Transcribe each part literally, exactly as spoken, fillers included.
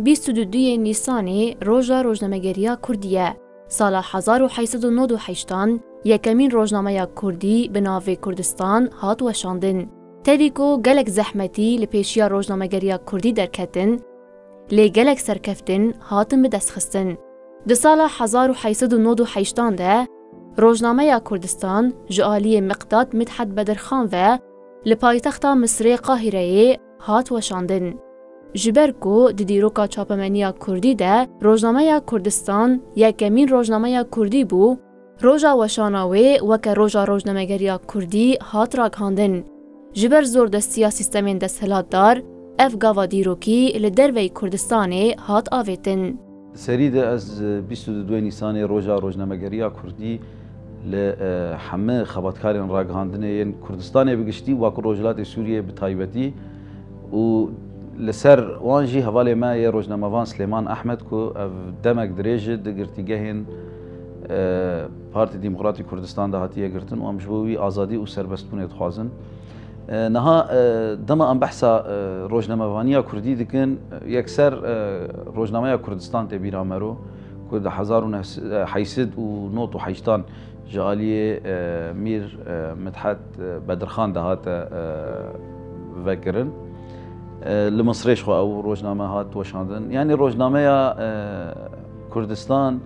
Bîst û duyê Nîsanê roja rojnamegeriya Kurdî ye. Sala hezar û heyt sed û nod û heştan yekemîn rojnameya Kurdî bi navê Kurdistan hat weşandin. Tevî ku gelek zehmetî li pêşiya rojnamegeriya Kurdî derketin, lê gelek serkeftin hatin bidestxistin. Di sala hezar û heyt sed û nod û heştan de rojnameya Kurdistan ji aliyê Miqdad Midhet Bedirxan ve li paytexta Misirê Qahireyê hat weşandin. Ji ber ku di dîroka çapemeniya Kurdî de rojnameya Kurdistan yekemîn rojnameya Kurdî bû, roja weşana wê weke roja rojnamegeriya Kurdî hat ragihandin. Ji ber zordestiya sîstemên desthilatdar, ev gava dîrokî li derveyî Kurdistanê hat avêtin. Di serî de ez, e, bîst û du Nîsanê roja rojnamegeriya Kurdî li, e, hemî xebatkarên ragihandinê yên Kurdistanê bi giştî, wa ku Rojhilatê Sûriyê bi taybetî û li ser wan jî hevalê me yê rojnamevan Silêman Ehmed ku ev demek dirêj e di girtîgehên, e, Partî Demokratî Kurdistan de hatiye girtin û em ji bo wî azadî û serbestbûnê dixwazin. E, niha, e, dema em behsa, e, rojnamevaniya Kurdî dikin, e, yekser, e, rojnameya Kurdistan tê bîra me ro, ku di hezar û neh sed, e, heyt sed û nod û heştan ji aliyê, e, Mîr, e, Midhet, e, Bedirxan de hate, e, vekirin. E, li Misirê jixwe ew rojname hat weşandin. Yanî rojnameya, e, Kurdistan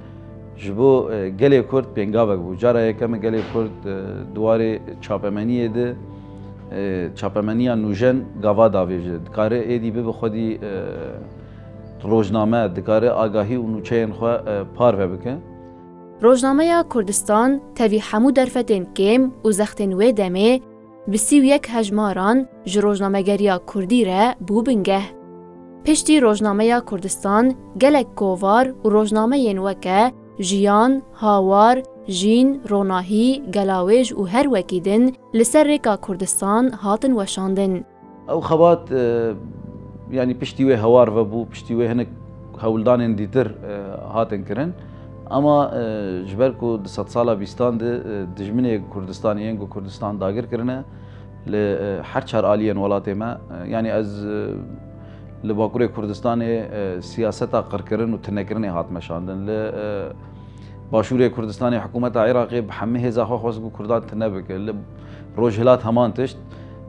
ji bo, e, gelê Kurd pêngavek bû. Cara yekem e gelê Kurd, e, di warê çapemeniyê de, e, çapemeniya nûjen gava davêje. Dikare êdî bibe xwedî, e, rojname, dikare agahî û nûçeyên xwe, e, parve bike. Rojnameya Kurdistan tevî hemû derfetên kêm û zextên wê demê bi sî û yek hejmaran ji rojnamegeriya Kurdî re bû bingeh. Piştî rojnameya Kurdistan gelek kovar û rojnameyên weke Jiyan, Hawar, Jîn, Ronahî, Gelawêj û her wekî din li ser rêka Kurdistan hatin weşandin. Ew xebat, e, yanî piştî wê hewar vebû, piştî wê hinek hewldanên dîtir, e, hatin kirin. Ama, e, ji ber ku di sedsala bîstan de, e, dijminê Kurdistanê yên ku Kurdistan dagir kirine, li, e, her çar aliyên welatê me, e, yanî ez, e, li Bakurê Kurdistanê, e, siyaseta qirkirin û tinekirinê hat meşandin. Li, e, Başûrê Kurdistanê hikûmeta Iraqê bi hemî hêza xwe xwest ku Kurdan tine bike. Li Rojhilat heman tişt.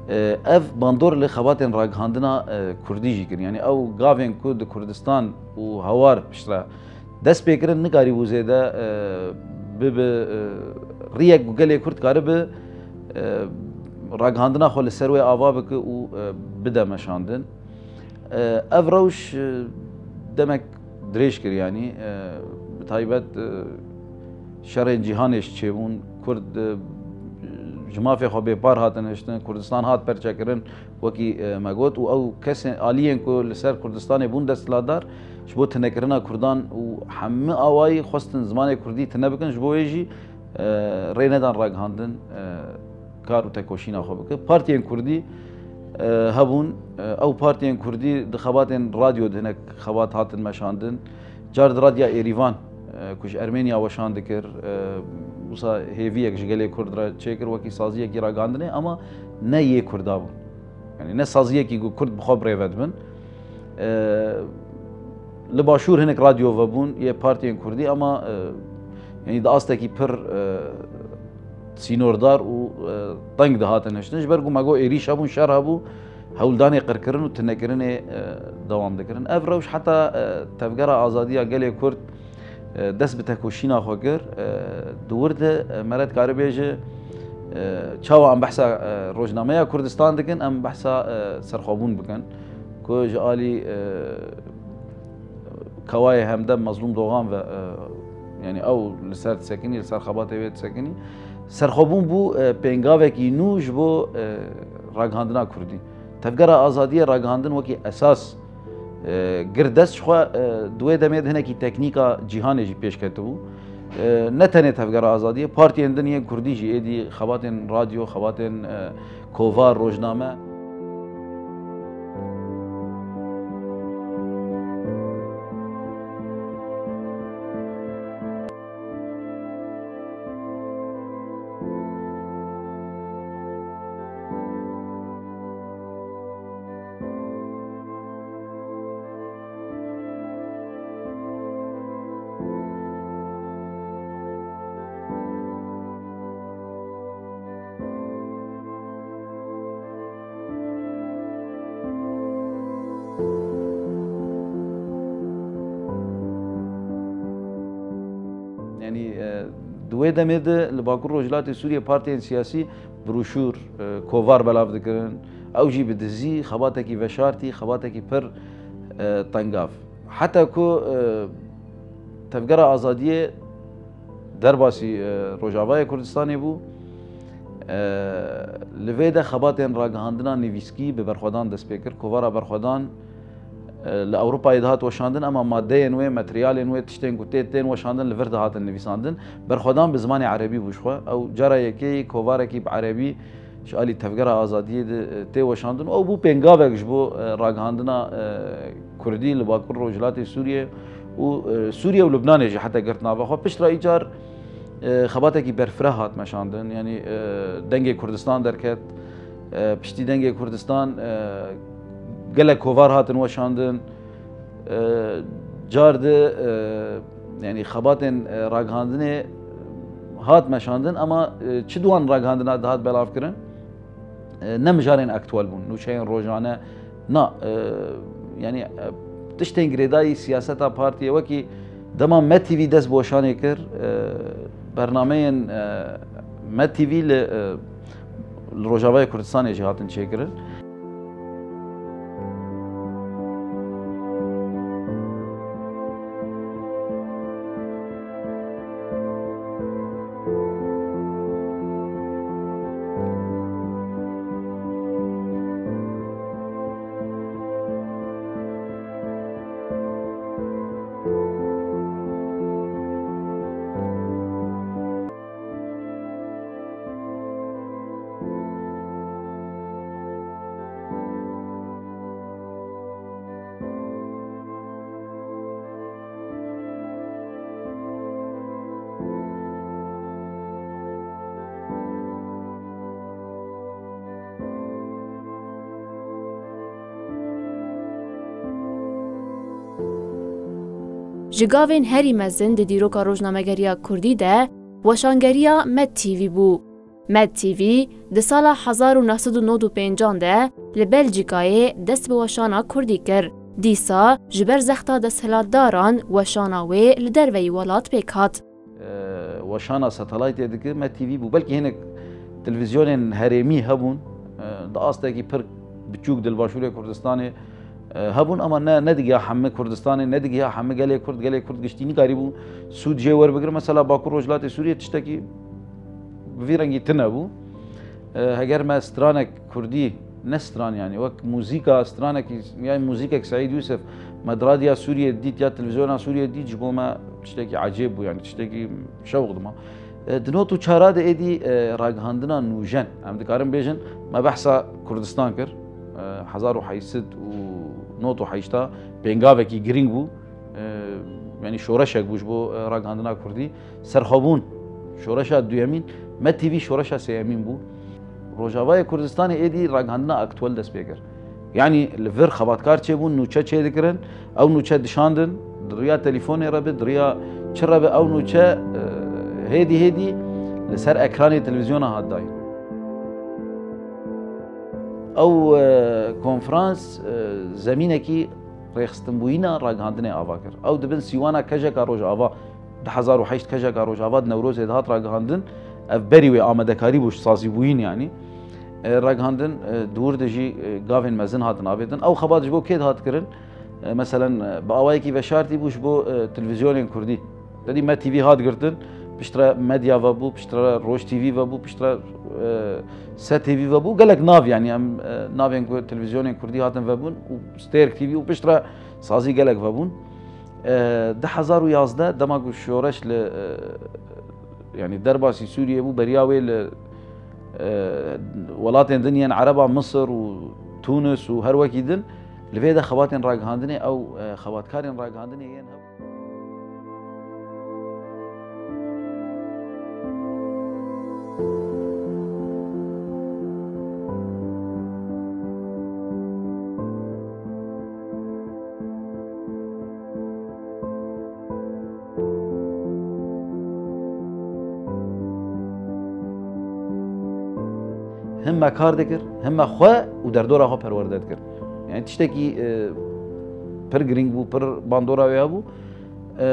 E, ev bandor li xebatên ragihandina, e, Kurdî jî kirin. Yanî ew gavên ku di Kurdistan û Hawar piştre dest pê kirin, nikarîbû zêde, e, bibe, e, riyek ku gelê Kurd karibe, e, ragihandina xwe li ser wê ava bike û, e, bide meşandin. E, ev rewş, e, demek dirêj kir, yanî, e, bi taybet, e, şerên cîhanê ji çêbûn, Kurd, e, ji mafê xwe bêpar hatin hiştin, Kurdistan hat perçekirin, wekî, e, me got, û ew kesên aliyên ku li ser Kurdistanê bûn desthilatdar, ji bo tinekirina Kurdan û hemî awayî xwestin zimanê Kurdî tine bikin, ji bo wê jî, e, rê nedan ragihandin, e, kar û tekoşîna xwe bike. Partiyên Kurdî, e, hebûn. E, ew partiyên Kurdî di xebatên radyo de hinek xebat hatin meşandin. Car di Radya Êrîvan, e, ku ji Ermeniya weşan dikir, e, wisa hêviyek ji gelê Kurd re çêkir wekî saziyekî ragihandinê, ama ne yê Kurda bûn. Yanî ne saziyekî ku Kurd bi xwe bi rê ve dibin. E, li Başûr hinek radyo vebûn yê partiyên Kurdî, ama, e, yanî di astekî pir, e, sînordar û, e, teng dihatin hiştin. Ji ber ku me got êrîş hebûn, şer hebû, hewldanê qirkirin û tinekirinê, e, dewam dikirin. Ev rewş heta, e, Tevgera Azadiya Gelê Kurd, e, dest bi tekoşîna xwe kir. E, di wir de, e, me re dikare bêje, e, çawa em behsa, e, rojnameya Kurdistan dikin, em behsa, e, serxwebûn bikin. Ku ji alî, e, Kawayê Hemdem Mezlûm Dogan ve, e, yanî ew li ser disekinî, li ser xebatê wê disekinî. Serxwebûn bû, e, pêngavekî nû ji bo, e, ragihandina Kurdî. Tevgera Azadiyê ragihandin wekî esas, e, girt dest, jixwe, e, di wê demê de hinekî teknîka cîhanê jî pêş ketibû. E, ne tenê Tevgera Azadiyê, partiyên din yên Kurdî jî êdî xebatên radyo, xebatên, e, kovar, rojname. Di wê demê de li Bakur Rojhilatê Sûriyê partiyên siyasî broşûr, e, kovar belav dikirin. Ew jî bi dizî xebatekî veşartî, xebatekî pir, e, tengav. Heta ku, e, Tevgera Azadiyê derbasî, e, Rojavayê Kurdistanê bû. E, li vê de xebatên ragihandina nivîskî bi berxwedan dest pê kir. Kovara berxwedan, e, li Ewropayê dihat weşandin, ema madeyên wê, materyalên wê, tiştên ku tê tên weşandin, li vir dihatin nivîsandin. Berxwedan bi zimanê erebî bû jixwe. Ew cara yekê yê kovarekî bi erebî ji alî Tevgera Azadiyê de, e, tê weşandin û ew bû pêngavek ji bo, e, ragihandina, e, Kurdî li Bakur Rojhilatê Sûriyê û, e, Sûriye û Lubnanê jî heta girt nava xwe. Piştre îcar, e, xebatekî berfireh hat meşandin, yanî, e, Dengê Kurdistan derket, e, piştî Dengê Kurdistan, e, gelek kovar hatin weşandin, e, car di, e, yanî xebatên, e, ragihandinê hat meşandin, ama, e, çi di wan ragihandina dihat belavkirin, e, ne mijarên aktuel bûn, nûçeyên rojane, na, e, yanî, e, tiştên girêdayî siyaseta partiyê wekî dema Me T V dest bi weşanê kir, e, bernameyên, e, Me T V li, e, li Rojavayê Kurdistanê jî hatin çêkirin. Ji gavên herî mezin di dîroka rojnamegeriya kurdî de weşangeriya Med T V bû. Med T V di sala hezar û neh sed û nod û pêncan de li Belcîkayê dest bi weşana kurdî kir. Dîsa ji ber zexta desthilatdaran weşana wê li derveyî welat pêk hat. E, weşana satelaytê dike, Med T V bû. Belkî hinek televîzyonên herêmî hebûn, e, di astekî pir biçûk di li Başûrê Kurdistanê, e, hebûn, ama ne, nedigiha hemî Kurdistanê, nedigiha hemî gelê Kurd, gelê Kurd giştî nikarîbû sûd jê werbigire. Mesela Bakur Rojhilatê Sûriyê tiştekî bi vî rengî tune bû. E, heger me stranek kurdî, ne stran, yanî wek muzîka stranekî, ya muzîkek Seîd Yûsif, me di radya Sûriyê dît ya televîzyona Sûriyê dît, ji bo me tiştekî ecêb bû, yanî tiştekî şewq dima. E, di not û çara de êdî, e, ragihandina nûjen, em dikarin bêjin, me behsa Kurdistan kir. E, hezar û heşt sed û nod û heşt a pêngavekî girîng bû. E, yanî şoreşek bû ji bo, e, ragihandina kurdî. Serxwebûn, şoreşa duyemîn, Med T V şoreşa sêyemîn bû. Rojavayê Kurdistanê êdî ragihandina aktuel dest pê kir. Yanî li vir xebatkar çêbûn, nûçe çêdikirin, ew nûçe dişandin, di riya telîfonê re be, di riya çi re be, ew nûçe, e, hêdî hêdî li ser ekranê televîzyona hat dayîn. Ew, e, konferans, e, zemînekî rêxistinbûyîna ragihandinê ava kir. Ew di bin sîwana kejeka Rojava, du hezar û heşt kejeka Rojava di Newrozê de hat ragihandin, ev berî wê amadekarî bû, sazîbûyîn yanî. E, ragihandin, e, di wir de jî, e, gavên mezin hatin avêtin. Ew xebat ji bo kê dihat kirin? E, meselen, e, bi awayekî veşartî bû ji bo, e, televîzyonên kurdî. Te dî Me T V hat girtin, piştre Medya vebû, piştre Roj T V vebû, piştre, e, Se T V vebû. Gelek nav, yanî em, e, navên ku televîzyonên kurdî hatin vebûn û Stêrk T V û piştre sazî gelek vebûn. E, du hezar û yazdeh dema ku şoreş li, e, yanî derbasî Sûriyê bû, beriya wê li, e, welatên din yên Ereba, Misir û Tunis û her wekî din, li vê de xebatên ragihandinê ew, e, xebatkarên ragihandinê yên hebûn. Him me kar dikir, him me xwe û derdora xwe perwerde dikir. Yani tiştekî, e, pir girîng bû, pir bandora wê hebû. E,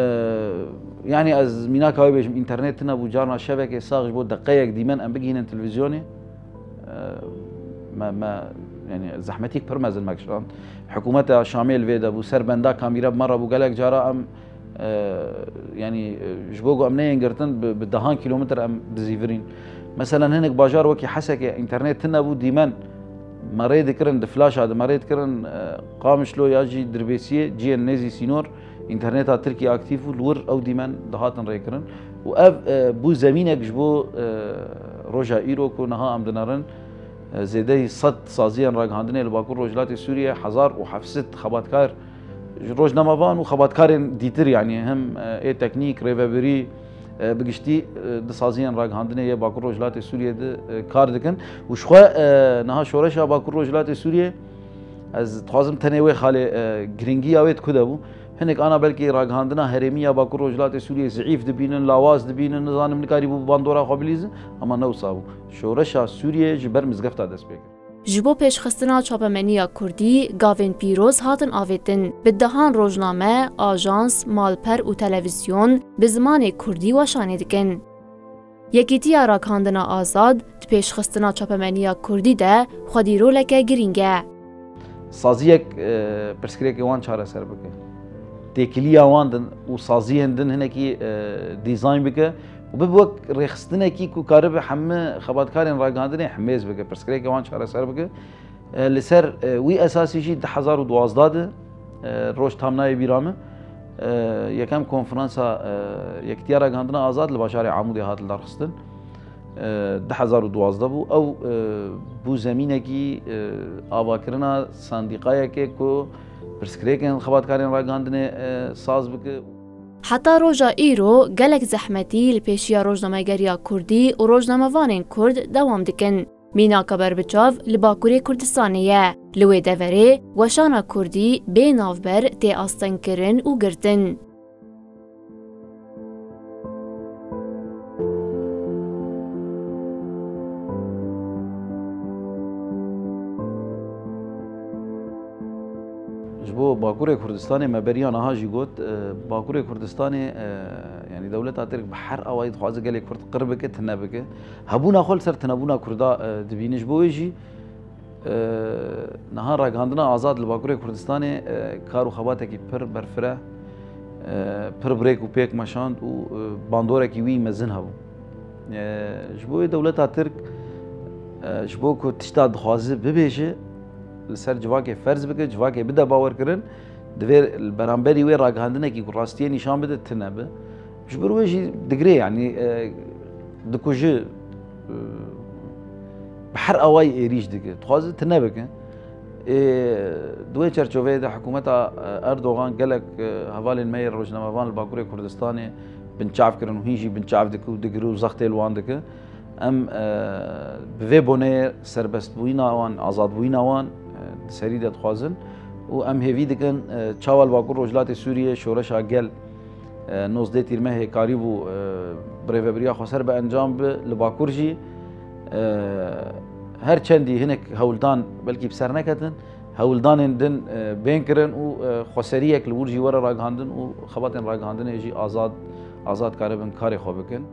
Yani ez mînaka wê bêjim, înternet tune bû, carna şevekê sax ji bo deqeyek dîmen em bigihînin televîzyonê. E, me, me, yani zehmetîk pir mezin me kişand. Hikûmeta Şamê li vê de bû, ser benda kamîre bi me re bû, gelek cara em, e, yani, e, ji bo ku em neyên girtin, bi, bi dehan kîlometr em dizîvirîn. Meselen hinek bajar wekî Hesekê înternet tune bû, dîmen me rê dikirin, di flaşa de me rê dikirin, e, Qamişlo ya jî Dirbêsiyê, ciyên nêzî sînor, înterneta Tirkiyê aktîf bû, li wir ew dîmen dihatin rêkirin. Û ev, e, bû zemînek ji bo, e, roja îro ku niha em dinerin, e, zêdeyî sed saziyên ragihandinê li Bakur Rojhilatê Sûriyê, hezar û heft sed xebatkar, ji rojnamevan û xebatkarên dîtir, yanî hem, e, ê teknîk, rêvebirî, e, bi giştî, e, di saziyên ragihandinê yê Bakur Rojhilatê Sûriyê de, e, kar dikin. Û ji xwe, e, niha şoreşa Bakur Rojhilatê Sûriyê, ez dixwazim tenê wê xalê, e, girîngiya wê di ku de bû. Hinek ana belkî ragihandina herêmî ya Bakur Rojhilatê Sûriyê zîîf dibînin, lawaz dibînin, nizanim nikarîbû bi bandora xwe bilîzin, ama ne wisa bû. Şoreşa Sûriyê ji ber mizgefta dest pê kir. Ji bo pêşxistina çapemeniya kurdî, gavên pîroz hatin avêtin. Bi dehan rojname, ajans, malper û televîzyon bi zimanê kurdî weşanê dikin. Yekîtiya Ragihandina Azad di pêşxistina çapemeniya kurdî de xwedî roleke girîng e. Saziyek, e, pirsgirêkê wan çareser bike. Têkiliya wan din û saziyên din hinekî, e, dîzayn bike û bibe wek rêxistinekî ku karibe hemî xebatkarên ragihandinê hemêz bike, pirsgirêkê wan çareser bike. E, li ser, e, wî esasî jî du hezar û duwazdeh de, e, roj tam nayê bîra min, e, yekem konferansa, e, Yekîtiya Ragihandina Azad li bajarê Amûdê hat lidarxistin. E, du hezar û duwazdeh bû. Ew, e, bû zemînekî, e, avakirina sendîqayekê ku pirsgirêkên xebatkarên ragihandinê, e, saz bike. Heta roja îro gelek zehmetî li pêşiya rojnamegeriya kurdî û rojnamevanên kurd dewam dikin. Mînaka berbiçav li Bakurê Kurdistanê ye. Li wê deverê weşana kurdî bê navber tê astengkirin û girtin. Ji bo Bakurê Kurdistanê me beriya niha jî got, e, Bakurê Kurdistanê, e, yanî dewleta Tirk bi her awayî dixwaze gelê Kurd qir bike, tune bike. Hebûna xwe li ser tunebûna Kurda, e, dibîne. Ji bo wê jî, e, niha ragihandina azad li Bakurê Kurdistanê, e, kar û xebatekî pir berfireh, e, pir bi rêk û pêk meşand û, e, bandorekî wî mezin hebû. E, ji bo wê dewleta Tirk, e, ji bo ku tişta dixwaze bibêje, li ser civakê ferz bike, civakê bide bawerkirin, divê li beramberî wê ragihandinekî ku rastiyê nîşan bide, tune be. Ji ber wê jî digire, yanî, e, dikuje, e, bi her awayî êrîş dike. Dixwaze tune bike. Ê, di wê çerçoveyê de hikûmeta, e, Erdogan gelek, e, hevalên me yê rojnamevan li Bakurê Kurdistanê binçav kirin û hîn jî binçav dike û digire û zextê li wan dike. Em, e, bi vê boneyê serbestbûyîna wan, azadbûyîna wan, e, di serî de dixwazin û em hêvî dikin, e, çawa li Bakur Rojhilatê Sûriyê şoreşa gel, e, nozdeh Tîrmehê karîbû, e, bi rêvebiriya xweser bi encam bi, li Bakur jî, e, her çendî hinek hewldan belkî bi ser neketin, hewldanên din, e, bên kirin û, e, xweseriyek li wir jî were ragihandin û xebatên ragihandinê jî azad, azad karibin karê xwe bikin.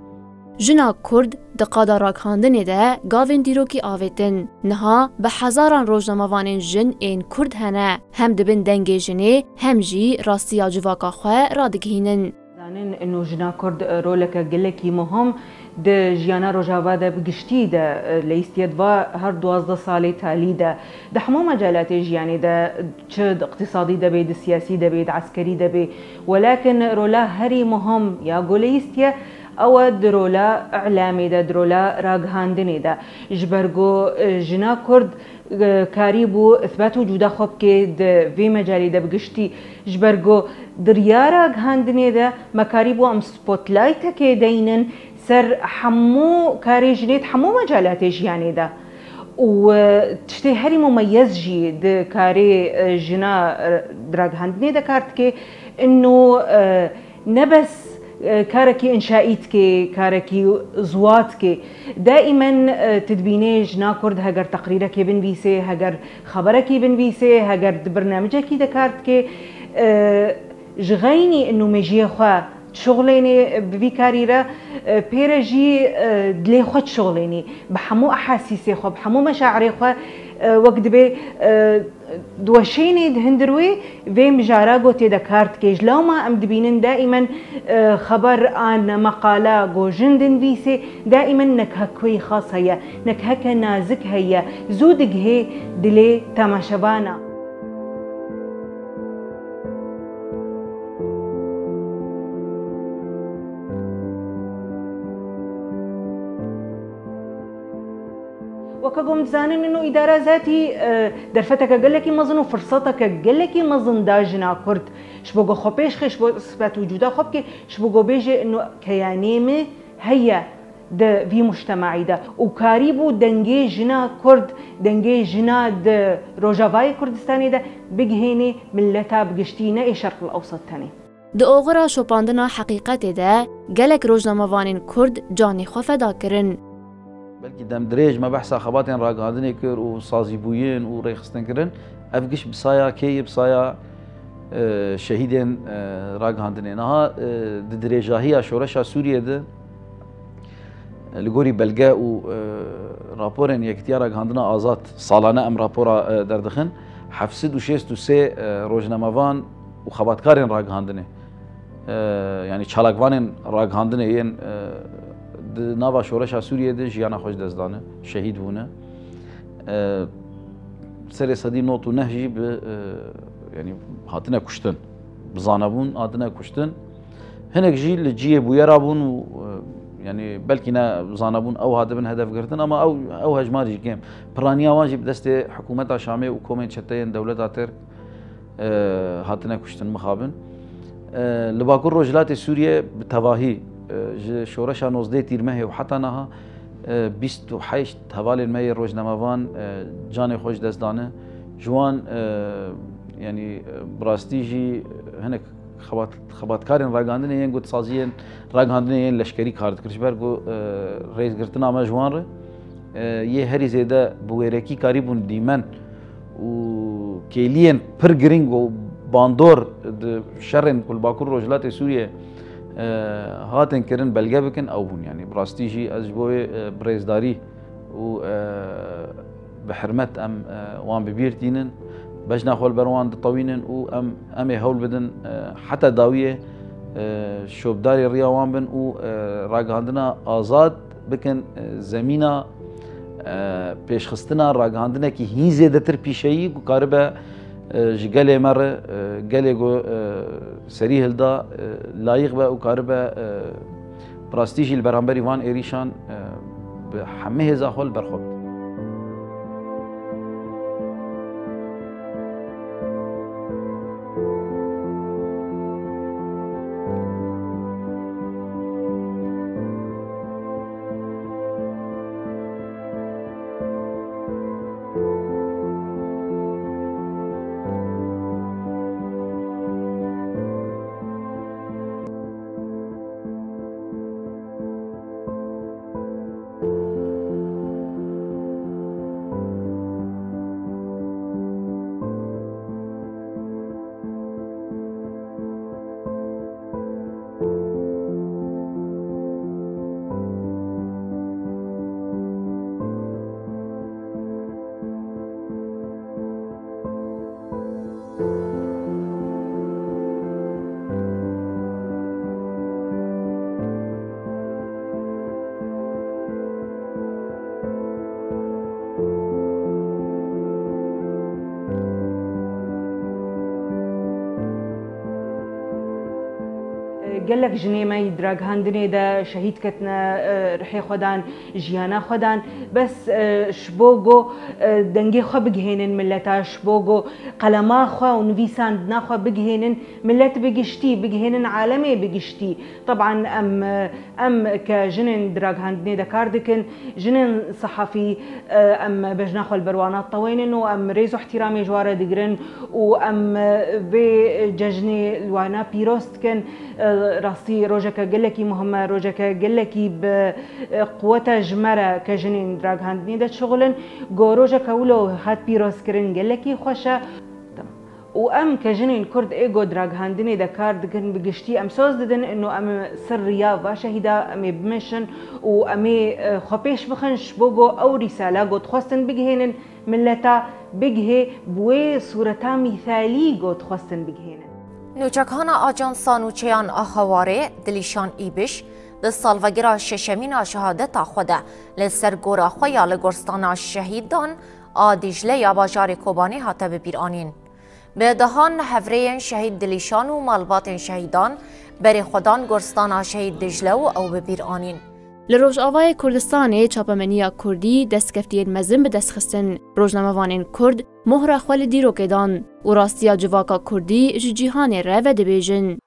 Jina Kurd di qada ragihandinê de gavên dîrokî avêtin. Niha bi hezaran rojnamevanên jin ên Kurd hene, hem dibin dengê jinê, hem jî rastiya civaka xwe radigihînin. Zanin ino jina Kurd roleke gelekî muhim di jiyana Rojava de bi giştî de leyîstiye di va her duwazdeh salê talî de di hemû mecalatê jiyanê de, çi di iqtîsadî de bê, di siyasî de bê, di eskerî de bê, welakin rola herî muhim ya ku leyîstiye, ew e di rola îlamê de, di rola ragihandinê de. Ji ber ku, e, jina Kurd, e, karîbû îsbat û cûda xwe bike di vê mecalê de bi giştî. Ji ber ku di riya ragihandinê de me karîbû em spotlaytekê deynin ser hemû karê jinê di hemû mecalatê jiyanê de. Û, e, tiştê herî mumeyez jî di karê, e, jina, e, di ragihandinê de kar dike, ino, e, ne bes, e, karekî înşaî dike, karekî ziwa dike. Daîmen, e, tu dibînê jina Kurd heger teqrîrekê binivîsê, heger xeberekî binivîsê, heger di birnamicekî de kar dike, e, ji xeynî ino mêjiyê xwe Dişuxulênî bi vî karî re, e, pê re jî, e, dilê xwe dişuxulênî. Bi hemû ehasîsê xwe, bi hemû meşairê xwe, e, wek dibê, e, diweşênê di hundir wê vê mijara ku tê de kar dike. Ji lewma em dibînin daîmen, e, xeber an meqala ku jin dinivîsê, daîmen nek hekuyê xas heye, nek heke nazik heye, zû digihê dilê temaşevana. Weke ku em dizanin, ino îdara zatî, e, derfeteke gelekî mezin û firseteke gelekî mezin da jina Kurd. Ji bo ku xwe pêş xê, ji bo isbat wicûda xwe bike, ji bo ku bêje, ino keyanê me heye di vî mujtemaî de û karîbû dengê jina Kurd, dengê jina di Rojavayê Kurdistanê de bigihênê mileta bi giştî, ne ê Şerq el Ewsat tenê. Di oxira şopandina Heqîqetê de gelek rojnamevanên Kurd canê xwe feda kirin. Belkî dem dirêj me behsa xebatên ragihandinê kir û sazîbûyin û rêxistin kirin. Ev giş bi saya kê ye? Bi saya, e, şehîdên, e, ragihandinê. Niha, e, di dirêjahiya şoreşa Sûriyê de, e, li gorî belge û, e, raporên Yekîtiya Ragihandina Azad, salane em rapora, e, derdixin, heft sed û şêst û sê, e, rojnamevan û xebatkarên ragihandinê, e, yanî çalakvanên ragihandinê yên, e, di nava şoreşa Sûriyê de jiyana xwe ji dest dane, şehîd bûne. E, serê sedî nod û neh jî bi, e, yanî hatine kuştin. Bi zanebûn hatine kuştin. Hinek jî li cihê bûyera bûn û, e, yanî belkî ne zanebûn ew hatibin hedef girtin, ama ew, ew hejmar jî kêm. Piraniya wan jî bi destê hikûmeta Şamê û komên çeteyên dewleta Tirk, e, hatine kuştin, mixabin. E, li Bakur Rojhilatê Sûriyê bi tevahî, e, ji şoreşa nozdeh Tîrmehê û heta niha, e, bîst û heşt hevalên me yê rojnamevan, e, canê xwe ji dest dane. Ji wan, e, yanî, e, bi rastî jî hinek xebat-, xebatkarên ragihandinê yên ku di saziyên ragihandinê yên leşkerî kar dikir. Ji ber ku, e, rêzgirtina me ji wan re, e, yê herî zêde bi wêrekî karîbûn dîmen û kêliyên pir girîng û bandor di şerên ku li Bakur Rojhilatê Sûriyê, e, hatin kirin belge bikin, ew bûn. Yanî bi rastî jî ez ji bo wê, e, bi rêzdarî û, e, bi hirmet em, e, wan bi bîr tînin, bejna xwe li ber wan ditewînin û em, em ê hewl bidin, e, heta dawiyê, e, şopdarê riya wan bin û, e, ragihandina azad bikin, e, zemîna, e, pêşxistina ragihandinekî hîn zêdetir pîşeyî ku karibe, e, ji gelê me re, e, gelê ku, e, serî hilda, e, layîq be û karibe, e, bi rastî jî li beramberî van êrîşan, e, bi hemî hêza xwe li ber xwe bide. Gelek jinê me yî di ragihandinê de şehîd ketine, rihê xwe dan, jiyana xwe dan. Bes, e, ji bo ku, e, dengê xwe bigihênin mileta, ji bo ku qelema xwe û nivîsandina xwe bigihênin millet bi giştî, bigihênin alemê bi giştî. Teban em, e, em ke jinên di ragihandinê de kar dikin, jinên sehafî, e, em bejna xwe li ber wana ditewênin û em rêz û ihtiramê ji wan re digirin û em, e, vê cejnê li wana pîroz dikin. E, rastî rojeke gelekî muhim e, rojeke gelekî bi, e, quwet e ji me re ke jinên di ragihandinê de dişuxulin. Ku rojeke wilo hat pîrozkirin gelekî xweş e. û em ke jinên Kurd ê go di ragihandinê de kar dikin, bi giştî em soz didin, ino em sirriya va şehîda em ê bimeşin û em ê, e, xwe pêş bixin, ji bo go ew rîsala go dixwestin bigihênin, mileta bigihê bi wê sûreta mîthalî go dixwestin bigihênin. Nûçekhana Ajansa Nûçeyan a Xewarê, Dilîşan Îbiş, di salvegira şeşemîn a şehadeta xwe de li ser gora xwe ya li Goristana Şehîdan a Dîcle ya bajarê Kobanê hate bibîranîn. Bi dehan hevrêyên şehîd Dilîşan û malbatên şehîdan berê xwe dan Goristana Şehîd Dicle û ew bibîranîn. Li Rojavayê Kurdistanê çapemeniya Kurdî destkeftiyên mezin bi dest xistin. Rojnamevanên Kurd mohra xwe li dîrokê dan û rastiya civaka Kurdî ji cîhanê re vedibêjin.